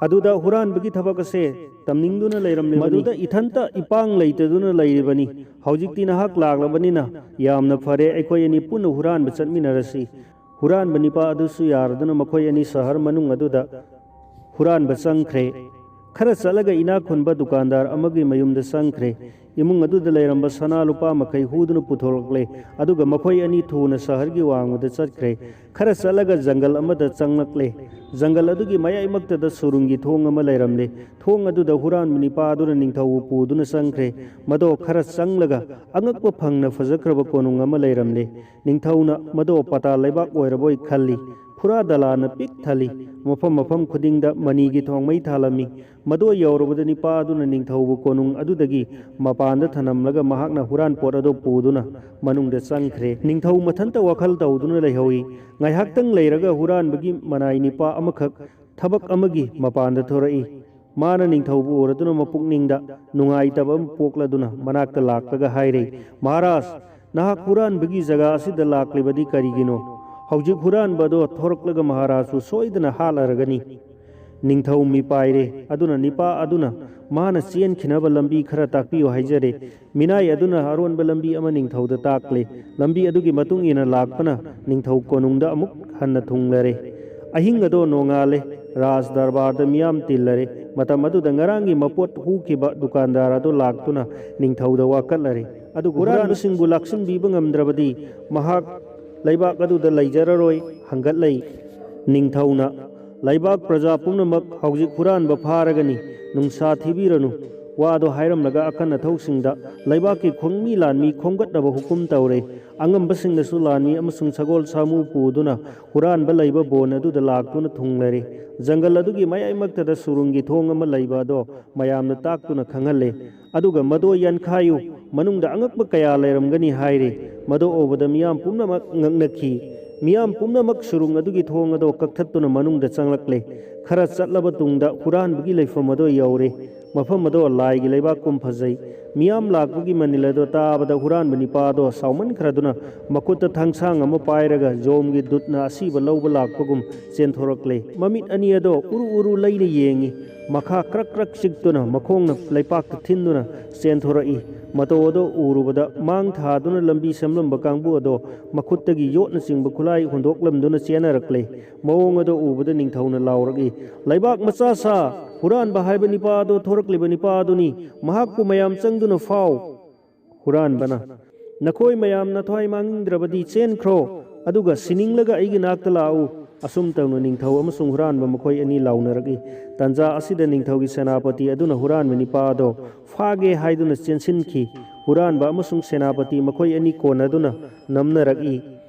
ꯑꯗꯨꯗ ꯍꯨꯔꯥꯟꯕꯒꯤ ꯊꯕꯛ ꯑꯁꯦ ꯇꯝꯅꯤꯡꯗꯨꯅ ꯂꯩꯔꯝꯂꯤꯕꯅꯤ꯫ ꯃꯗꯨꯗ ꯏꯊꯟꯇ ꯏꯄꯥꯡ ꯂꯩꯇꯗꯨꯅ ꯂꯩꯔꯤꯕꯅꯤ꯫ ꯍꯧꯖꯤꯛꯇꯤ ꯅꯍꯥꯛ ꯂꯥꯛꯂꯕꯅꯤꯅ ꯌꯥꯝꯅ ꯐꯔꯦ, ꯑꯩꯈꯣꯏ ꯑꯅꯤ ꯄꯨꯟꯅ ꯍꯨꯔꯥꯟꯕ ꯆꯠꯃꯤꯟꯅꯔꯁꯤ꯫" ꯍꯨꯔꯥꯟꯕ ꯅꯤꯄꯥ ꯑꯗꯨꯁꯨ ꯌꯥꯔꯗꯨꯅ ꯃꯈꯣꯏ ꯑꯅꯤ ꯁꯍꯔ ꯃꯅꯨꯡ ꯑꯗꯨꯗ ꯍꯨꯔꯥꯟꯕ ꯆꯪꯈ꯭ꯔꯦ꯫ ꯈꯔ ꯆꯠꯂꯒ ꯏꯅꯥꯛ ꯈꯨꯟꯕ ꯗꯨꯀꯥꯟꯗꯥꯔ ꯑꯃꯒꯤ ꯃꯌꯨꯝꯗ ꯆꯪꯈ꯭ꯔꯦ꯫ ꯏꯃꯨꯡ ꯑꯗꯨꯗ ꯂꯩꯔꯝꯕ ꯁꯅꯥ ꯂꯨꯄꯥ ꯃꯈꯩ ꯍꯨꯗꯨꯅ ꯄꯨꯊꯣꯔꯛꯂꯦ꯫ ꯑꯗꯨꯒ ꯃꯈꯣꯏ ꯑꯅꯤ ꯊꯨꯅ ꯁꯍꯔꯒꯤ ꯋꯥꯡꯃꯗ ꯆꯠꯈ꯭ꯔꯦ꯫ ꯈꯔ ꯆꯠꯂꯒ ꯖꯪꯒꯜ ꯑꯃꯗ ꯆꯪꯂꯛꯂꯦ꯫ ꯖꯪꯒꯜ ꯑꯗꯨꯒꯤ ꯃꯌꯥꯏꯃꯛꯇꯗ ꯁꯨꯔꯨꯡꯒꯤ ꯊꯣꯡ ꯑꯃ ꯂꯩꯔꯝꯂꯦ꯫ ꯊꯣꯡ ꯑꯗꯨꯗ ꯍꯨꯔꯥꯟꯕ ꯅꯤꯄꯥ ꯑꯗꯨꯅ ꯅꯤꯡꯊꯧꯕꯨ ꯄꯨꯗꯨꯅ ꯆꯪꯈ꯭ꯔꯦ꯫ ꯃꯗꯣ ꯈꯔ ꯆꯪꯂꯒ ꯑꯉꯛꯄ ꯐꯪꯅ ꯐꯖꯈ꯭ꯔꯕ ꯀꯣꯅꯨꯡ ꯑꯃ ꯂꯩꯔꯝꯂꯦ꯫ ꯅꯤꯡꯊꯧꯅ ꯃꯗꯣ ꯄꯇꯥ ꯂꯩꯕꯥꯛ ꯑꯣꯏꯔꯕꯣꯏ ꯈꯜꯂꯤ꯫ ꯐꯨꯔꯥ ꯗꯂꯥꯅ ꯄꯤꯛ ꯊꯜꯂꯤ꯫ ꯃꯐꯝ ꯃꯐꯝ ꯈꯨꯗꯤꯡꯗ ꯃꯅꯤꯒꯤ ꯊꯣꯡꯃꯩ ꯊꯥꯜꯂꯝꯃꯤ꯫ ꯃꯗꯨ ꯌꯧꯔꯕꯗ ꯅꯤꯄꯥ ꯑꯗꯨꯅ ꯅꯤꯡꯊꯧꯕꯨ ꯀꯣꯅꯨꯡ ꯑꯗꯨꯗꯒꯤ ꯃꯄꯥꯟꯗ ꯊꯅꯝꯂꯒ ꯃꯍꯥꯛꯅ ꯍꯨꯔꯥꯟ ꯄꯣꯠ ꯑꯗꯨ ꯄꯨꯗꯨꯅ ꯃꯅꯨꯡꯗ ꯆꯪꯈ꯭ꯔꯦ꯫ ꯅꯤꯡꯊꯧ ꯃꯊꯟꯇ ꯋꯥꯈꯜ ꯇꯧꯗꯨꯅ ꯂꯩꯍꯧꯏ꯫ ꯉꯥꯏꯍꯥꯛꯇꯪ ꯂꯩꯔꯒ ꯍꯨꯔꯥꯟꯕꯒꯤ ꯃꯅꯥꯏ ꯅꯤꯄꯥ ꯑꯃꯈꯛ ꯊꯕꯛ ꯑꯃꯒꯤ ꯃꯄꯥꯟꯗ ꯊꯣꯔꯛꯏ꯫ ꯃꯥꯅ ꯅꯤꯡꯊꯧꯕꯨ ꯎꯔꯗꯨꯅ ꯃꯄꯨꯛꯅꯤꯡꯗ ꯅꯨꯡꯉꯥꯏꯇꯕ ꯑꯃ ꯄꯣꯛꯂꯗꯨꯅ ꯃꯅꯥꯛꯇ ꯂꯥꯛꯂꯒ ꯍꯥꯏꯔꯦ, "ꯃꯍꯥꯔꯥꯖ, ꯅꯍꯥꯛ ꯍꯨꯔꯥꯟꯕꯒꯤ ꯖꯒꯥ ꯑꯁꯤꯗ ꯂꯥꯛꯂꯤꯕꯗꯤ ꯀꯔꯤꯒꯤꯅꯣ? ꯍꯧꯖꯤꯛ ꯍꯨꯔꯥꯟꯕ ꯑꯗꯣ ꯊꯣꯔꯛꯂꯒ ꯃꯍꯥꯔꯥꯖꯄꯨ ꯁꯣꯏꯗꯅ ꯍꯥꯠꯂꯔꯒꯅꯤ꯫" ꯅꯤꯡꯊꯧ ꯃꯤꯄꯥꯏꯔꯦ꯫ ꯑꯗꯨꯅ ꯅꯤꯄꯥ ꯑꯗꯨꯅ ꯃꯥꯅ ꯆꯦꯟꯈꯤꯅꯕ ꯂꯝꯕꯤ ꯈꯔ ꯇꯥꯛꯄꯤꯌꯨ ꯍꯥꯏꯖꯔꯦ꯫ ꯃꯤꯅꯥꯏ ꯑꯗꯨꯅ ꯑꯔꯣꯟꯕ ꯂꯝꯕꯤ ꯑꯃ ꯅꯤꯡꯊꯧꯗ ꯇꯥꯛꯂꯦ꯫ ꯂꯝꯕꯤ ꯑꯗꯨꯒꯤ ꯃꯇꯨꯡ ꯏꯟꯅ ꯂꯥꯛꯄꯅ ꯅꯤꯡꯊꯧ ꯀꯣꯅꯨꯡꯗ ꯑꯃꯨꯛ ꯍꯟꯅ ꯊꯨꯡꯂꯔꯦ꯫ ꯑꯍꯤꯡ ꯑꯗꯣ ꯅꯣꯡꯉꯥꯜꯂꯦ꯫ ꯔꯥꯖ ꯗꯔꯕꯥꯔꯗ ꯃꯤꯌꯥꯝ ꯇꯤꯜꯂꯔꯦ꯫ ꯃꯇꯝ ꯑꯗꯨꯗ ꯉꯔꯥꯡꯒꯤ ꯃꯄꯣꯠ ꯍꯨꯈꯤꯕ ꯗꯨꯀꯥꯟꯗꯥꯔ ꯑꯗꯨ ꯂꯥꯛꯇꯨꯅ ꯅꯤꯡꯊꯧꯗ ꯋꯥꯀꯠꯂꯔꯦ꯫ ꯑꯗꯨꯒ ꯍꯨꯔꯥꯟꯕꯁꯤꯡꯕꯨ ꯂꯥꯛꯁꯤꯟꯕꯤꯕ ꯉꯝꯗ꯭ꯔꯕꯗꯤ ꯃꯍꯥꯛ ꯂꯩꯕꯥꯛ ꯑꯗꯨꯗ ꯂꯩꯖꯔꯔꯣꯏ ꯍꯪꯒꯠꯂꯛꯏ꯫ ꯅꯤꯡꯊꯧꯅ, "ꯂꯩꯕꯥꯛ ꯄ꯭ꯔꯖꯥ ꯄꯨꯝꯅꯃꯛ ꯍꯧꯖꯤꯛ ꯍꯨꯔꯥꯟꯕ ꯐꯥꯔꯒꯅꯤ, ꯅꯨꯡꯁꯥ ꯊꯤꯕꯤꯔꯅꯨ꯫ ꯋꯥꯗꯣ ꯍꯥꯏꯔꯝꯂꯒ ꯑꯀꯟ ꯑꯊꯧꯁꯤꯡꯗ ꯂꯩꯕꯥꯛꯀꯤ ꯈꯣꯡꯃꯤ ꯂꯥꯟꯃꯤ ꯈꯣꯝꯒꯠꯅꯕ ꯍꯨꯀꯨꯝ ꯇꯧꯔꯦ꯫ ꯑꯉꯝꯕꯁꯤꯡꯅꯁꯨ ꯂꯥꯟꯃꯤ ꯑꯃꯁꯨꯡ ꯁꯒꯣꯜ ꯁꯥꯃꯨ ꯄꯨꯗꯨꯅ ꯍꯨꯔꯥꯟꯕ ꯂꯩꯕ ꯕꯣꯟ ꯑꯗꯨꯗ ꯂꯥꯛꯇꯨꯅ ꯊꯨꯡꯂꯔꯦ꯫ ꯖꯪꯒꯜ ꯑꯗꯨꯒꯤ ꯃꯌꯥꯏꯃꯛꯇꯗ ꯁꯨꯔꯨꯡꯒꯤ ꯊꯣꯡ ꯑꯃ ꯂꯩꯕ ꯑꯗꯣ ꯃꯌꯥꯝꯅ ꯇꯥꯛꯇꯨꯅ ꯈꯪꯍꯜꯂꯦ꯫ ꯑꯗꯨꯒ ꯃꯗꯣ ꯌꯥꯟꯈꯥꯏꯌꯨ, ꯃꯅꯨꯡꯗ ꯑꯉꯛꯄ ꯀꯌꯥ ꯂꯩꯔꯝꯒꯅꯤ ꯍꯥꯏꯔꯦ꯫ ꯃꯗꯣ ꯎꯕꯗ ꯃꯤꯌꯥꯝ ꯄꯨꯝꯅꯃꯛ ꯉꯛꯅꯈꯤ꯫ ꯃꯤꯌꯥꯝ ꯄꯨꯝꯅꯃꯛ ꯁꯨꯔꯨꯡ ꯑꯗꯨꯒꯤ ꯊꯣꯡ ꯑꯗꯣ ꯀꯛꯊꯠꯇꯨꯅ ꯃꯅꯨꯡꯗ ꯆꯪꯂꯛꯂꯦ꯫ ꯈꯔ ꯆꯠꯂꯕ ꯇꯨꯡꯗ ꯍꯨꯔꯥꯟꯕꯒꯤ ꯂꯩꯐꯝ ꯑꯗꯣ ꯌꯧꯔꯦ꯫ ꯃꯐꯝ ꯑꯗꯣ ꯂꯥꯏꯒꯤ ꯂꯩꯕꯥꯛꯀꯨꯝ ꯐꯖꯩ꯫ ꯃꯤꯌꯥꯝ ꯂꯥꯛꯄꯒꯤ ꯃꯅꯤꯜ ꯑꯗꯣ ꯇꯥꯕꯗ ꯍꯨꯔꯥꯟꯕ ꯅꯤꯄꯥ ꯑꯗꯣ ꯁꯥꯎꯃꯟꯈ꯭ꯔꯗꯨꯅ ꯃꯈꯨꯠꯇ ꯊꯥꯡꯁꯥꯡ ꯑꯃ ꯄꯥꯏꯔꯒ ꯖꯣꯝꯒꯤ ꯗꯨꯠꯅ ꯑꯁꯤꯕ ꯂꯧꯕ ꯂꯥꯛꯄꯒꯨꯝ ꯆꯦꯟꯊꯣꯔꯛꯂꯦ꯫ ꯃꯃꯤꯠ ꯑꯅꯤ ꯑꯗꯣ ꯎꯔꯨ ꯎꯔꯨ ꯂꯩꯅ ꯌꯦꯡꯉꯤ꯫ ꯃꯈꯥ ꯀ꯭ꯔꯛ ꯀ꯭ꯔꯛ ꯆꯤꯛꯇꯨꯅ ꯃꯈꯣꯡꯅ ꯂꯩꯄꯥꯛꯇ ꯊꯤꯟꯗꯨꯅ ꯆꯦꯟꯊꯣꯔꯛꯏ꯫ ꯃꯇꯧ ꯑꯗꯣ ꯎꯔꯨꯕꯗ ꯃꯥꯡ ꯊꯥꯗꯨꯅ ꯂꯝꯕꯤ ꯁꯦꯝꯂꯝꯕ ꯀꯥꯡꯕꯨ ꯑꯗꯣ ꯃꯈꯨꯠꯇꯒꯤ ꯌꯣꯠꯅꯆꯤꯡꯕ ꯈꯨꯠꯂꯥꯏ ꯍꯨꯟꯗꯣꯛꯂꯝꯗꯨꯅ ꯆꯦꯟꯅꯔꯛꯂꯦ꯫ ꯃꯑꯣꯡ ꯑꯗꯣ ꯎꯕꯗ ꯅꯤꯡꯊꯧꯅ ꯂꯥꯎꯔꯛꯏ, "ꯂꯩꯕꯥꯛ ꯃꯆꯥ ꯁꯥ! ꯍꯨꯔꯥꯟꯕ ꯍꯥꯏꯕ ꯅꯤꯄꯥ ꯑꯗꯣ ꯊꯣꯔꯛꯂꯤꯕ ꯅꯤꯄꯥ ꯑꯗꯨꯅꯤ꯫ ꯃꯍꯥꯛꯄꯨ ꯃꯌꯥꯝ ꯆꯪꯗꯨꯅ ꯐꯥꯎ!" ꯍꯨꯔꯥꯟꯕꯅ, "ꯅꯈꯣꯏ ꯃꯌꯥꯝ ꯅꯊ꯭ꯋꯥꯏ ꯃꯥꯡꯅꯤꯡꯗ꯭ꯔꯕꯗꯤ ꯆꯦꯟꯈ꯭ꯔꯣ, ꯑꯗꯨꯒ ꯁꯤꯅꯤꯡꯂꯒ ꯑꯩꯒꯤ ꯅꯥꯛꯇ ꯂꯥꯛꯎ꯫" ꯑꯁꯨꯝ ꯇꯧꯅ ꯅꯤꯡꯊꯧ ꯑꯃꯁꯨꯡ ꯍꯨꯔꯥꯟꯕ ꯃꯈꯣꯏ ꯑꯅꯤ ꯂꯥꯎꯅꯔꯛꯏ꯫ ꯇꯥꯟꯖꯥ ꯑꯁꯤꯗ ꯅꯤꯡꯊꯧꯒꯤ ꯁꯦꯅꯥꯄꯇꯤ ꯑꯗꯨꯅ ꯍꯨꯔꯥꯟꯕ ꯅꯤꯄꯥ ꯑꯗꯣ ꯐꯥꯒꯦ ꯍꯥꯏꯗꯨꯅ ꯆꯦꯟꯁꯤꯟꯈꯤ꯫ ꯍꯨꯔꯥꯟꯕ ꯑꯃꯁꯨꯡ ꯁꯦꯅꯥꯄꯇꯤ ꯃꯈꯣꯏ ꯑꯅꯤ ꯀꯣꯟꯅꯗꯨꯅ ꯅꯝꯅꯔꯛꯏ꯫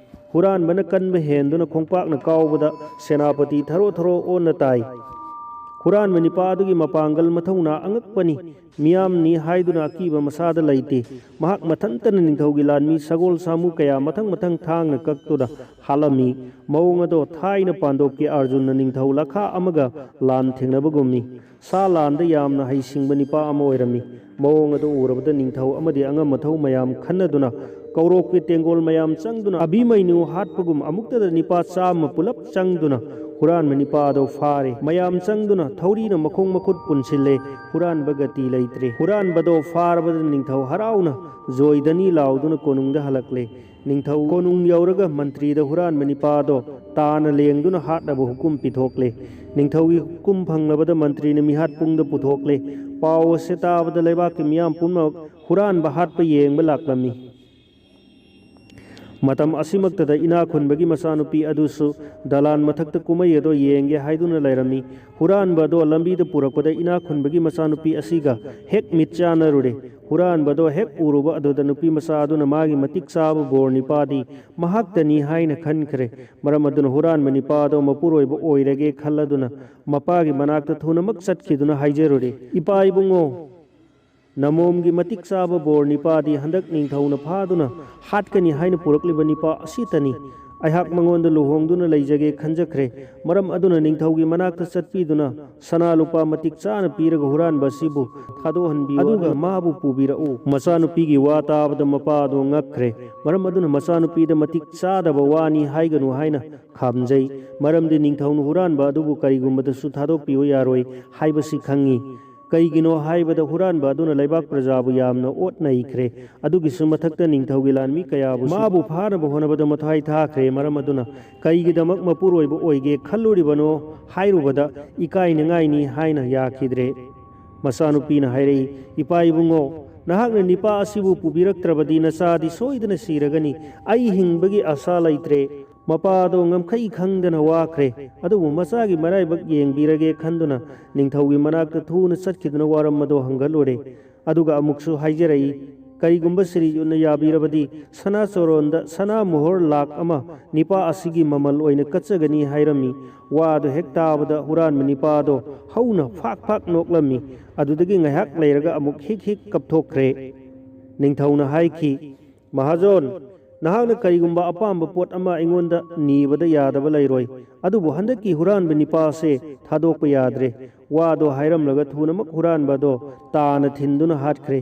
ꯍꯨꯔꯥꯟꯕꯅ ꯀꯟꯕ ꯍꯦꯟꯗꯨꯅ ꯈꯣꯡꯄꯥꯛꯅ ꯀꯥꯎꯕꯗ ꯁꯦꯅꯥꯄꯇꯤ ꯊꯔꯣ ꯊꯔꯣ ꯑꯣꯟꯅ ꯇꯥꯏ꯫ ꯍꯨꯔꯥꯟꯕ ꯅꯤꯄꯥ ꯑꯗꯨꯒꯤ ꯃꯄꯥꯡꯒꯜ ꯃꯊꯧꯅꯥ ꯑꯉꯛꯄꯅꯤ꯫ ꯃꯤꯌꯥꯝꯅꯤ ꯍꯥꯏꯗꯨꯅ ꯑꯀꯤꯕ ꯃꯁꯥꯗ ꯂꯩꯇꯦ꯫ ꯃꯍꯥꯛ ꯃꯊꯟꯇꯅ ꯅꯤꯡꯊꯧꯒꯤ ꯂꯥꯟꯃꯤ ꯁꯒꯣꯜ ꯁꯥꯃꯨ ꯀꯌꯥ ꯃꯊꯪ ꯃꯊꯪ ꯊꯥꯡꯅ ꯀꯛꯇꯨꯅ ꯍꯥꯠꯂꯝꯃꯤ꯫ ꯃꯑꯣꯡ ꯑꯗꯣ ꯊꯥꯏꯅ ꯄꯥꯟꯗꯣꯞꯀꯤ ꯑꯔꯖꯨꯟꯅ ꯅꯤꯡꯊꯧ ꯂꯈꯥ ꯑꯃꯒ ꯂꯥꯟ ꯊꯦꯡꯅꯕꯒꯨꯝꯅꯤ꯫ ꯁꯥ ꯂꯥꯟꯗ ꯌꯥꯝꯅ ꯍꯩꯁꯤꯡꯕ ꯅꯤꯄꯥ ꯑꯃ ꯑꯣꯏꯔꯝꯃꯤ꯫ ꯃꯑꯣꯡ ꯑꯗꯨ ꯎꯔꯕꯗ ꯅꯤꯡꯊꯧ ꯑꯃꯗꯤ ꯑꯉꯝ ꯑꯊꯧ ꯃꯌꯥꯝ ꯈꯟꯅꯗꯨꯅ ꯀꯧꯔꯣꯛꯀꯤ ꯇꯦꯡꯒꯣꯜ ꯃꯌꯥꯝ ꯆꯪꯗꯨꯅ ꯑꯚꯤꯃꯩꯅꯨ ꯍꯥꯠꯄꯒꯨꯝ ꯑꯃꯨꯛꯇꯗ ꯅꯤꯄꯥ ꯆꯥꯝꯃ ꯄꯨꯂꯞ ꯆꯪꯗꯨꯅ ꯍꯨꯔꯥꯟꯕ ꯅꯤꯄꯥ ꯑꯗꯨ ꯐꯥꯔꯦ꯫ ꯃꯌꯥꯝ ꯆꯪꯗꯨꯅ ꯊꯧꯔꯤꯅ ꯃꯈꯣꯡ ꯃꯈꯨꯠ ꯄꯨꯟꯁꯤꯜꯂꯦ꯫ ꯍꯨꯔꯥꯟꯕ ꯒꯇꯤ ꯂꯩꯇ꯭ꯔꯦ꯫ ꯍꯨꯔꯥꯟꯕꯗꯣ ꯐꯥꯔꯕꯗ ꯅꯤꯡꯊꯧ ꯍꯔꯥꯎꯅ ꯖꯣꯏꯗꯅꯤ ꯂꯥꯎꯗꯨꯅ ꯀꯣꯅꯨꯡꯗ ꯍꯜꯂꯛꯂꯦ꯫ ꯅꯤꯡꯊꯧ ꯀꯣꯅꯨꯡ ꯌꯧꯔꯒ ꯃꯟꯇ꯭ꯔꯤꯗ ꯍꯨꯔꯥꯟꯕ ꯅꯤꯄꯥꯗꯣ ꯇꯥꯅ ꯂꯦꯡꯗꯨꯅ ꯍꯥꯠꯅꯕ ꯍꯨꯀꯨꯝ ꯄꯤꯊꯣꯛꯂꯦ꯫ ꯅꯤꯡꯊꯧꯒꯤ ꯍꯨꯀꯨꯝ ꯐꯪꯂꯕꯗ ꯃꯟꯇ꯭ꯔꯤꯅ ꯃꯤꯍꯥꯠ ꯄꯨꯡꯗ ꯄꯨꯊꯣꯛꯂꯦ꯫ ꯄꯥꯎ ꯑꯁꯤ ꯇꯥꯕꯗ ꯂꯩꯕꯥꯛꯀꯤ ꯃꯤꯌꯥꯝ ꯄꯨꯝꯅꯃꯛ ꯍꯨꯔꯥꯟꯕ ꯍꯥꯠꯄ ꯌꯦꯡꯕ ꯂꯥꯛꯂꯝꯃꯤ꯫ ꯃꯇꯝ ꯑꯁꯤꯃꯛꯇꯗ ꯏꯅꯥꯛ ꯈꯨꯟꯕꯒꯤ ꯃꯆꯥꯅꯨꯄꯤ ꯑꯗꯨꯁꯨ ꯗꯂꯥꯟ ꯃꯊꯛꯇ ꯀꯨꯝꯍꯩ ꯑꯗꯣ ꯌꯦꯡꯒꯦ ꯍꯥꯏꯗꯨꯅ ꯂꯩꯔꯝꯃꯤ꯫ ꯍꯨꯔꯥꯟꯕ ꯑꯗꯣ ꯂꯝꯕꯤꯗ ꯄꯨꯔꯛꯄꯗ ꯏꯅꯥꯛ ꯈꯨꯟꯕꯒꯤ ꯃꯆꯥꯅꯨꯄꯤ ꯑꯁꯤꯒ ꯍꯦꯛ ꯃꯤꯠ ꯆꯥꯟꯅꯔꯨꯔꯦ꯫ ꯍꯨꯔꯥꯟꯕꯗꯣ ꯍꯦꯛ ꯎꯔꯨꯕ ꯑꯗꯨꯗ ꯅꯨꯄꯤ ꯃꯆꯥ ꯑꯗꯨꯅ ꯃꯥꯒꯤ ꯃꯇꯤꯛ ꯆꯥꯕ ꯕꯣꯔ ꯅꯤꯄꯥꯗꯤ ꯃꯍꯥꯛꯇꯅꯤ ꯍꯥꯏꯅ ꯈꯟꯈ꯭ꯔꯦ꯫ ꯃꯔꯝ ꯑꯗꯨꯅ ꯍꯨꯔꯥꯟꯕ ꯅꯤꯄꯥ ꯑꯗꯣ ꯃꯄꯨꯔꯣꯏꯕ ꯑꯣꯏꯔꯒꯦ ꯈꯜꯂꯗꯨꯅ ꯃꯄꯥꯒꯤ ꯃꯅꯥꯛꯇ ꯊꯨꯅꯃꯛ ꯆꯠꯈꯤꯗꯨꯅ ꯍꯥꯏꯖꯔꯨꯔꯦ, "ꯏꯄꯥ ꯏꯕꯨꯡꯉꯣ, ꯅꯃꯣꯝꯒꯤ ꯃꯇꯤꯛ ꯆꯥꯕ ꯕꯣꯔ ꯅꯤꯄꯥꯗꯤ ꯍꯟꯗꯛ ꯅꯤꯡꯊꯧꯅ ꯐꯥꯗꯨꯅ ꯍꯥꯠꯀꯅꯤ ꯍꯥꯏꯅ ꯄꯨꯔꯛꯂꯤꯕ ꯅꯤꯄꯥ ꯑꯁꯤꯇꯅꯤ꯫ ꯑꯩꯍꯥꯛ ꯃꯉꯣꯟꯗ ꯂꯨꯍꯣꯡꯗꯨꯅ ꯂꯩꯖꯒꯦ ꯈꯟꯖꯈ꯭ꯔꯦ꯫ ꯃꯔꯝ ꯑꯗꯨꯅ ꯅꯤꯡꯊꯧꯒꯤ ꯃꯅꯥꯛꯇ ꯆꯠꯄꯤꯗꯨꯅ ꯁꯅꯥ ꯂꯨꯄꯥ ꯃꯇꯤꯛ ꯆꯥꯅ ꯄꯤꯔꯒ ꯍꯨꯔꯥꯟꯕ ꯑꯁꯤꯕꯨ ꯊꯥꯗꯣꯛꯍꯟꯕꯤꯌꯨ, ꯑꯗꯨꯒ ꯃꯥꯕꯨ ꯄꯨꯕꯤꯔꯛꯎ꯫" ꯃꯆꯥꯅꯨꯄꯤꯒꯤ ꯋꯥ ꯇꯥꯕꯗ ꯃꯄꯥ ꯑꯗꯨ ꯉꯛꯈ꯭ꯔꯦ꯫ ꯃꯔꯝ ꯑꯗꯨꯅ ꯃꯆꯥꯅꯨꯄꯤꯗ ꯃꯇꯤꯛ ꯆꯥꯗꯕ ꯋꯥꯅꯤ ꯍꯥꯏꯒꯅꯨ ꯍꯥꯏꯅ ꯈꯥꯝꯖꯩ꯫ ꯃꯔꯝꯗꯤ ꯅꯤꯡꯊꯧꯅ ꯍꯨꯔꯥꯟꯕ ꯑꯗꯨꯕꯨ ꯀꯔꯤꯒꯨꯝꯕꯗꯁꯨ ꯊꯥꯗꯣꯛꯄꯤꯕ ꯌꯥꯔꯣꯏ ꯍꯥꯏꯕꯁꯤ ꯈꯪꯉꯤ꯫ ꯀꯩꯒꯤꯅꯣ ꯍꯥꯏꯕꯗ ꯍꯨꯔꯥꯟꯕ ꯑꯗꯨꯅ ꯂꯩꯕꯥꯛ ꯄ꯭ꯔꯖꯥꯕꯨ ꯌꯥꯝꯅ ꯑꯣꯠ ꯅꯩꯈ꯭ꯔꯦ꯫ ꯑꯗꯨꯒꯤꯁꯨ ꯃꯊꯛꯇ ꯅꯤꯡꯊꯧꯒꯤ ꯂꯥꯟꯃꯤ ꯀꯌꯥꯕꯨꯁꯨ ꯃꯥꯕꯨ ꯐꯥꯅꯕ ꯍꯣꯠꯅꯕꯗ ꯃꯊ꯭ꯋꯥꯏ ꯊꯥꯈ꯭ꯔꯦ꯫ ꯃꯔꯝ ꯑꯗꯨꯅ ꯀꯩꯒꯤꯗꯃꯛ ꯃꯄꯨꯔꯣꯏꯕ ꯑꯣꯏꯒꯦ ꯈꯜꯂꯨꯔꯤꯕꯅꯣ ꯍꯥꯏꯔꯨꯕꯗ ꯏꯀꯥꯏꯅꯤꯡꯉꯥꯏꯅꯤ ꯍꯥꯏꯅ ꯌꯥꯈꯤꯗ꯭ꯔꯦ꯫ ꯃꯆꯥꯅꯨꯄꯤꯅ ꯍꯥꯏꯔꯛꯏ, "ꯏꯄꯥ ꯏꯕꯨꯡꯉꯣ, ꯅꯍꯥꯛꯅ ꯅꯤꯄꯥ ꯑꯁꯤꯕꯨ ꯄꯨꯕꯤꯔꯛꯇ꯭ꯔꯕꯗꯤ ꯅꯆꯥꯗꯤ ꯁꯣꯏꯗꯅ ꯁꯤꯔꯒꯅꯤ꯫ ꯑꯩ ꯍꯤꯡꯕꯒꯤ ꯑꯥꯁꯥ ꯂꯩꯇ꯭ꯔꯦ꯫" ꯃꯄꯥ ꯑꯗꯣ ꯉꯝꯈꯩ ꯈꯪꯗꯅ ꯋꯥꯈ꯭ꯔꯦ꯫ ꯑꯗꯨꯕꯨ ꯃꯆꯥꯒꯤ ꯃꯔꯥꯏꯕꯛ ꯌꯦꯡꯕꯤꯔꯒꯦ ꯈꯟꯗꯨꯅ ꯅꯤꯡꯊꯧꯒꯤ ꯃꯅꯥꯛꯇ ꯊꯨꯅ ꯆꯠꯈꯤꯗꯨꯅ ꯋꯥꯔꯝ ꯑꯗꯣ ꯍꯪꯒꯠꯂꯨꯔꯦ꯫ ꯑꯗꯨꯒ ꯑꯃꯨꯛꯁꯨ ꯍꯥꯏꯖꯔꯛꯏ, "ꯀꯔꯤꯒꯨꯝꯕ ꯁꯤꯔꯤꯖꯨꯠꯅ ꯌꯥꯕꯤꯔꯕꯗꯤ ꯁꯅꯥ ꯆꯣꯔꯣꯟꯗ ꯁꯅꯥ ꯃꯣꯍꯣꯔ ꯂꯥꯛ ꯑꯃ ꯅꯤꯄꯥ ꯑꯁꯤꯒꯤ ꯃꯃꯜ ꯑꯣꯏꯅ ꯀꯠꯆꯒꯅꯤ" ꯍꯥꯏꯔꯝꯃꯤ꯫ ꯋꯥꯗꯨ ꯍꯦꯛ ꯇꯥꯕꯗ ꯍꯨꯔꯥꯟꯕ ꯅꯤꯄꯥ ꯑꯗꯣ ꯍꯧꯅ ꯐꯥꯛ ꯐꯥꯛ ꯅꯣꯛꯂꯝꯃꯤ꯫ ꯑꯗꯨꯗꯒꯤ ꯉꯥꯏꯍꯥꯛ ꯂꯩꯔꯒ ꯑꯃꯨꯛ ꯍꯤꯛ ꯍꯤꯛ ꯀꯞꯊꯣꯛꯈ꯭ꯔꯦ꯫ ꯅꯤꯡꯊꯧꯅ ꯍꯥꯏꯈꯤ, "ꯃꯍꯥꯖꯣꯟ, ꯅꯍꯥꯛꯅ ꯀꯔꯤꯒꯨꯝꯕ ꯑꯄꯥꯝꯕ ꯄꯣꯠ ꯑꯃ ꯑꯩꯉꯣꯟꯗ ꯅꯤꯕꯗ ꯌꯥꯗꯕ ꯂꯩꯔꯣꯏ꯫ ꯑꯗꯨꯕꯨ ꯍꯟꯗꯛꯀꯤ ꯍꯨꯔꯥꯟꯕ ꯅꯤꯄꯥ ꯑꯁꯦ ꯊꯥꯗꯣꯛꯄ ꯌꯥꯗ꯭ꯔꯦ꯫" ꯋꯥꯗꯣ ꯍꯥꯏꯔꯝꯂꯒ ꯊꯨꯅꯃꯛ ꯍꯨꯔꯥꯟꯕ ꯑꯗꯣ ꯇꯥꯅ ꯊꯤꯟꯗꯨꯅ ꯍꯥꯠꯈ꯭ꯔꯦ꯫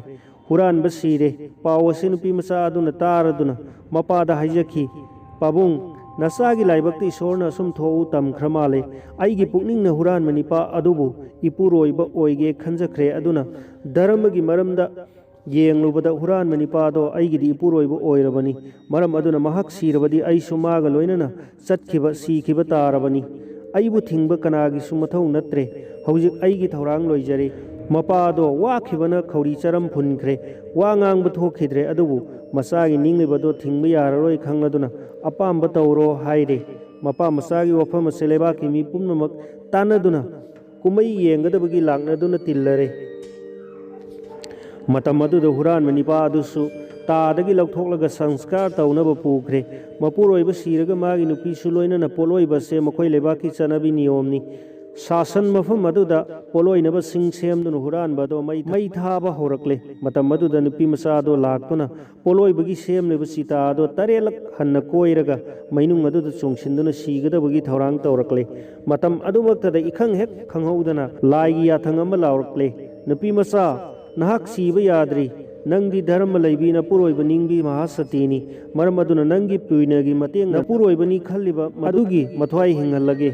ꯍꯨꯔꯥꯟꯕ ꯁꯤꯔꯦ꯫ ꯄꯥꯎ ꯑꯁꯤ ꯅꯨꯄꯤ ꯃꯆꯥ ꯑꯗꯨꯅ ꯇꯥꯔꯗꯨꯅ ꯃꯄꯥꯗ ꯍꯥꯏꯖꯈꯤ, "ꯄꯥꯕꯨꯡ, ꯅꯆꯥꯒꯤ ꯂꯥꯏꯕꯛꯇ ꯏꯁꯣꯔꯅ ꯑꯁꯨꯝ ꯊꯣꯛꯎ ꯇꯝꯈ꯭ꯔ ꯃꯥꯜꯂꯦ꯫ ꯑꯩꯒꯤ ꯄꯨꯛꯅꯤꯡꯅ ꯍꯨꯔꯥꯟꯕ ꯅꯤꯄꯥ ꯑꯗꯨꯕꯨ ꯏꯄꯨꯔꯣꯏꯕ ꯑꯣꯏꯒꯦ ꯈꯟꯖꯈ꯭ꯔꯦ꯫ ꯑꯗꯨꯅ ꯙꯔꯃꯒꯤ ꯃꯔꯝꯗ ꯌꯦꯡꯂꯨꯕꯗ ꯍꯨꯔꯥꯟꯕ ꯅꯤꯄꯥꯗꯣ ꯑꯩꯒꯤꯗꯤ ꯏꯄꯨꯔꯣꯏꯕ ꯑꯣꯏꯔꯕꯅꯤ꯫ ꯃꯔꯝ ꯑꯗꯨꯅ ꯃꯍꯥꯛ ꯁꯤꯔꯕꯗꯤ ꯑꯩꯁꯨ ꯃꯥꯒ ꯂꯣꯏꯅꯅ ꯆꯠꯈꯤꯕ, ꯁꯤꯈꯤꯕ ꯇꯥꯔꯕꯅꯤ꯫ ꯑꯩꯕꯨ ꯊꯤꯡꯕ ꯀꯅꯥꯒꯤꯁꯨ ꯃꯊꯧ ꯅꯠꯇ꯭ꯔꯦ꯫ ꯍꯧꯖꯤꯛ ꯑꯩꯒꯤ ꯊꯧꯔꯥꯡ ꯂꯣꯏꯖꯔꯦ꯫" ꯃꯄꯥꯗꯣ ꯋꯥꯈꯤꯕꯅ ꯈꯧꯔꯤ ꯆꯔꯝ ꯐꯨꯟꯈ꯭ꯔꯦ꯫ ꯋꯥ ꯉꯥꯡꯕ ꯊꯣꯛꯈꯤꯗ꯭ꯔꯦ꯫ ꯑꯗꯨꯕꯨ ꯃꯆꯥꯒꯤ ꯅꯤꯡꯂꯤꯕꯗꯣ ꯊꯤꯡꯕ ꯌꯥꯔꯔꯣꯏ ꯈꯪꯂꯗꯨꯅ ꯑꯄꯥꯝꯕ ꯇꯧꯔꯣ ꯍꯥꯏꯔꯦ꯫ ꯃꯄꯥ ꯃꯆꯥꯒꯤ ꯋꯥꯐꯝ ꯑꯁꯦ ꯂꯩꯕꯥꯛꯀꯤ ꯃꯤ ꯄꯨꯝꯅꯃꯛ ꯇꯥꯟꯅꯗꯨꯅ ꯀꯨꯝꯍꯩ ꯌꯦꯡꯒꯗꯕꯒꯤ ꯂꯥꯛꯅꯗꯨꯅ ꯇꯤꯜꯂꯔꯦ꯫ ꯃꯇꯝ ꯑꯗꯨꯗ ꯍꯨꯔꯥꯟꯕ ꯅꯤꯄꯥ ꯑꯗꯨꯁꯨ ꯇꯥꯗꯒꯤ ꯂꯧꯊꯣꯛꯂꯒ ꯁꯪꯁꯀꯥꯔ ꯇꯧꯅꯕ ꯄꯨꯈ꯭ꯔꯦ꯫ ꯃꯄꯨꯔꯣꯏꯕ ꯁꯤꯔꯒ ꯃꯥꯒꯤ ꯅꯨꯄꯤꯁꯨ ꯂꯣꯏꯅꯅ ꯄꯣꯠꯂꯣꯏꯕ ꯑꯁꯦ ꯃꯈꯣꯏ ꯂꯩꯕꯥꯛꯀꯤ ꯆꯠꯅꯕꯤ ꯅꯤꯌꯣꯝꯅꯤ꯫ ꯁꯥꯁꯟ ꯃꯐꯝ ꯑꯗꯨꯗ ꯄꯣꯠꯂꯣꯏꯅꯕꯁꯤꯡ ꯁꯦꯝꯗꯨꯅ ꯍꯨꯔꯥꯟꯕ ꯑꯗꯣ ꯃꯩ, ꯃꯩ ꯊꯥꯕ ꯍꯧꯔꯛꯂꯦ꯫ ꯃꯇꯝ ꯑꯗꯨꯗ ꯅꯨꯄꯤ ꯃꯆꯥ ꯑꯗꯣ ꯂꯥꯛꯇꯨꯅ ꯄꯣꯠꯂꯣꯏꯕꯒꯤ ꯁꯦꯝꯂꯤꯕ ꯆꯤꯇꯥ ꯑꯗꯣ ꯇꯔꯦꯠꯂꯛ ꯍꯟꯅ ꯀꯣꯏꯔꯒ ꯃꯩꯅꯨꯡ ꯑꯗꯨꯗ ꯆꯣꯡꯁꯤꯟꯗꯨꯅ ꯁꯤꯒꯗꯕꯒꯤ ꯊꯧꯔꯥꯡ ꯇꯧꯔꯛꯂꯦ꯫ ꯃꯇꯝ ꯑꯗꯨꯃꯛꯇꯗ ꯏꯈꯪ ꯍꯦꯛ ꯈꯪꯍꯧꯗꯅ ꯂꯥꯏꯒꯤ ꯌꯥꯊꯪ ꯑꯃ ꯂꯥꯎꯔꯛꯂꯦ, "ꯅꯨꯄꯤ ꯃꯆꯥ, ꯅꯍꯥꯛ ꯁꯤꯕ ꯌꯥꯗ꯭ꯔꯤ꯫ ꯅꯪꯗꯤ ꯙꯔꯃ ꯂꯩꯕꯤ ꯅꯄꯨꯔꯣꯏꯕ ꯅꯤꯡꯕꯤ ꯃꯍꯥꯁꯇꯤꯅꯤ꯫ ꯃꯔꯝ ꯑꯗꯨꯅ ꯅꯪꯒꯤ ꯄꯨꯏꯅꯒꯤ ꯃꯇꯦꯡꯅ ꯅꯄꯨꯔꯣꯏꯕꯅꯤ ꯈꯜꯂꯤꯕ ꯃꯗꯨꯒꯤ ꯃꯊ꯭ꯋꯥꯏ ꯍꯤꯡꯍꯜꯂꯒꯦ꯫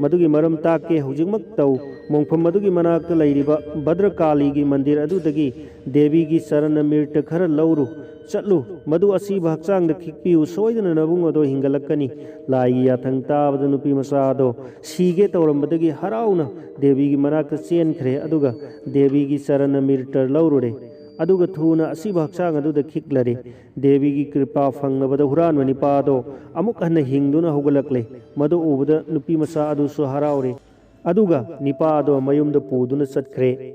ꯃꯗꯨꯒꯤ ꯃꯔꯝ ꯇꯥꯛꯀꯦ꯫ ꯍꯧꯖꯤꯛꯃꯛ ꯇꯧ꯫ ꯃꯣꯡꯐꯝ ꯑꯗꯨꯒꯤ ꯃꯅꯥꯛꯇ ꯂꯩꯔꯤꯕ ꯚꯗ꯭ꯔꯀꯥꯂꯤꯒꯤ ꯃꯟꯗꯤꯔ ꯑꯗꯨꯗꯒꯤ ꯗꯦꯕꯤꯒꯤ ꯆꯔꯅ ꯃꯤꯔꯇ ꯈꯔ ꯂꯧꯔꯨ꯫ ꯆꯠꯂꯨ꯫ ꯃꯗꯨ ꯑꯁꯤꯕ ꯍꯛꯆꯥꯡꯗ ꯈꯤꯛꯄꯤꯌꯨ꯫ ꯁꯣꯏꯗꯅ ꯅꯕꯨꯡ ꯑꯗꯣ ꯍꯤꯡꯒꯠꯂꯛꯀꯅꯤ꯫" ꯂꯥꯏꯒꯤ ꯌꯥꯊꯪ ꯇꯥꯕꯗ ꯅꯨꯄꯤ ꯃꯆꯥ ꯑꯗꯣ ꯁꯤꯒꯦ ꯇꯧꯔꯝꯕꯗꯒꯤ ꯍꯔꯥꯎꯅ ꯗꯦꯕꯤꯒꯤ ꯃꯅꯥꯛꯇ ꯆꯦꯟꯈ꯭ꯔꯦ꯫ ꯑꯗꯨꯒ ꯗꯦꯕꯤꯒꯤ ꯆꯔꯅ ꯃꯤꯔꯇ ꯂꯧꯔꯨꯔꯦ꯫ ꯑꯗꯨꯒ ꯊꯨꯅ ꯑꯁꯤꯕ ꯍꯛꯆꯥꯡ ꯑꯗꯨꯗ ꯈꯤꯛꯂꯔꯦ꯫ ꯗꯦꯕꯤꯒꯤ ꯀ꯭ꯔꯤꯄꯥ ꯐꯪꯂꯕꯗ ꯍꯨꯔꯥꯟꯕ ꯅꯤꯄꯥ ꯑꯗꯣ ꯑꯃꯨꯛ ꯍꯟꯅ ꯍꯤꯡꯗꯨꯅ ꯍꯧꯒꯠꯂꯛꯂꯦ꯫ ꯃꯗꯨ ꯎꯕꯗ ꯅꯨꯄꯤ ꯃꯆꯥ ꯑꯗꯨꯁꯨ ꯍꯔꯥꯎꯔꯦ꯫ ꯑꯗꯨꯒ ꯅꯤꯄꯥ ꯑꯗꯣ ꯃꯌꯨꯝꯗ ꯄꯨꯗꯨꯅ ꯆꯠꯈ꯭ꯔꯦ꯫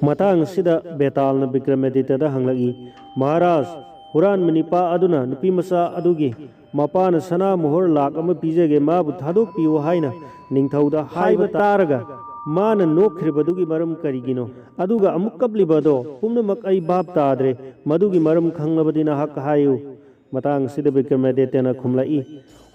ꯃꯇꯥꯡ ꯑꯁꯤꯗ ꯕꯦꯇꯥꯜꯅ ꯕꯤꯀ꯭ꯔꯃꯥꯗꯤꯇ꯭ꯌꯗ ꯍꯪꯂꯛꯏ, "ꯃꯍꯥꯔꯥꯖ, ꯍꯨꯔꯥꯟꯕ ꯅꯤꯄꯥ ꯑꯗꯨꯅ ꯅꯨꯄꯤ ꯃꯆꯥ ꯑꯗꯨꯒꯤ ꯃꯄꯥꯅ ꯁꯅꯥ ꯃꯣꯍꯣꯔ ꯂꯥꯛ ꯑꯃ ꯄꯤꯖꯒꯦ, ꯃꯥꯕꯨ ꯊꯥꯗꯣꯛꯄꯤꯌꯨ ꯍꯥꯏꯅ ꯅꯤꯡꯊꯧꯗ ꯍꯥꯏꯕ ꯇꯥꯔꯒ ꯃꯥꯅ ꯅꯣꯛꯈ꯭ꯔꯤꯕꯗꯨꯒꯤ ꯃꯔꯝ ꯀꯔꯤꯒꯤꯅꯣ? ꯑꯗꯨꯒ ꯑꯃꯨꯛ ꯀꯞꯂꯤꯕ ꯑꯗꯣ ꯄꯨꯝꯅꯃꯛ ꯑꯩ ꯚꯥꯞ ꯇꯥꯗ꯭ꯔꯦ꯫ ꯃꯗꯨꯒꯤ ꯃꯔꯝ ꯈꯪꯂꯕꯗꯤ ꯅꯍꯥꯛ ꯍꯥꯏꯌꯨ꯫" ꯃꯇꯥꯡ ꯑꯁꯤꯗ ꯕꯤꯀ꯭ꯔꯃꯥꯗꯤꯇ꯭ꯌꯅ ꯈꯨꯝꯂꯛꯏ,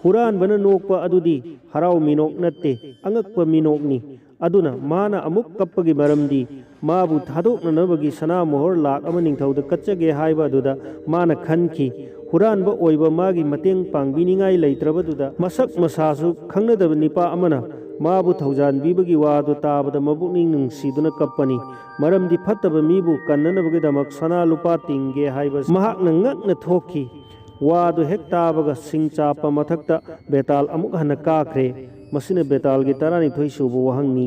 "ꯍꯨꯔꯥꯟꯕꯅ ꯅꯣꯛꯄ ꯑꯗꯨꯗꯤ ꯍꯔꯥꯎ ꯃꯤꯅꯣꯛ ꯅꯠꯇꯦ, ꯑꯉꯛꯄ ꯃꯤꯅꯣꯛꯅꯤ꯫ ꯑꯗꯨꯅ ꯃꯥꯅ ꯑꯃꯨꯛ ꯀꯞꯄꯒꯤ ꯃꯔꯝꯗꯤ ꯃꯥꯕꯨ ꯊꯥꯗꯣꯛꯅꯅꯕꯒꯤ ꯁꯅꯥ ꯃꯣꯍꯣꯔ ꯂꯥꯛ ꯑꯃ ꯅꯤꯡꯊꯧꯗ ꯀꯠꯆꯒꯦ ꯍꯥꯏꯕ ꯑꯗꯨꯗ ꯃꯥꯅ ꯈꯟꯈꯤ꯫ ꯍꯨꯔꯥꯟꯕ ꯑꯣꯏꯕ ꯃꯥꯒꯤ ꯃꯇꯦꯡ ꯄꯥꯡꯕꯤꯅꯤꯡꯉꯥꯏ ꯂꯩꯇ꯭ꯔꯕꯗꯨꯗ ꯃꯁꯛ ꯃꯁꯥꯁꯨ ꯈꯪꯅꯗꯕ ꯅꯤꯄꯥ ꯑꯃꯅ ꯃꯥꯕꯨ ꯊꯧꯖꯥꯟꯕꯤꯕꯒꯤ ꯋꯥꯗꯨ ꯇꯥꯕꯗ ꯃꯄꯨꯛꯅꯤꯡ ꯅꯨꯡꯁꯤꯗꯨꯅ ꯀꯞꯄꯅꯤ꯫ ꯃꯔꯝꯗꯤ ꯐꯠꯇꯕ ꯃꯤꯕꯨ ꯀꯟꯅꯅꯕꯒꯤꯗꯃꯛ ꯁꯅꯥ ꯂꯨꯄꯥ ꯇꯤꯡꯒꯦ ꯍꯥꯏꯕ ꯃꯍꯥꯛꯅ ꯉꯛꯅ ꯊꯣꯛꯈꯤ꯫" ꯋꯥꯗꯨ ꯍꯦꯛ ꯇꯥꯕꯒ ꯁꯤꯡ ꯆꯥꯞꯄ ꯃꯊꯛꯇ ꯕꯦꯇꯥꯜ ꯑꯃꯨꯛ ꯍꯟꯅ ꯀꯥꯈ꯭ꯔꯦ꯫ ꯃꯁꯤꯅ ꯕꯦꯇꯥꯜꯒꯤ ꯇꯔꯥꯅꯤꯊꯣꯏ ꯁꯨꯕ ꯋꯥꯍꯪꯅꯤ꯫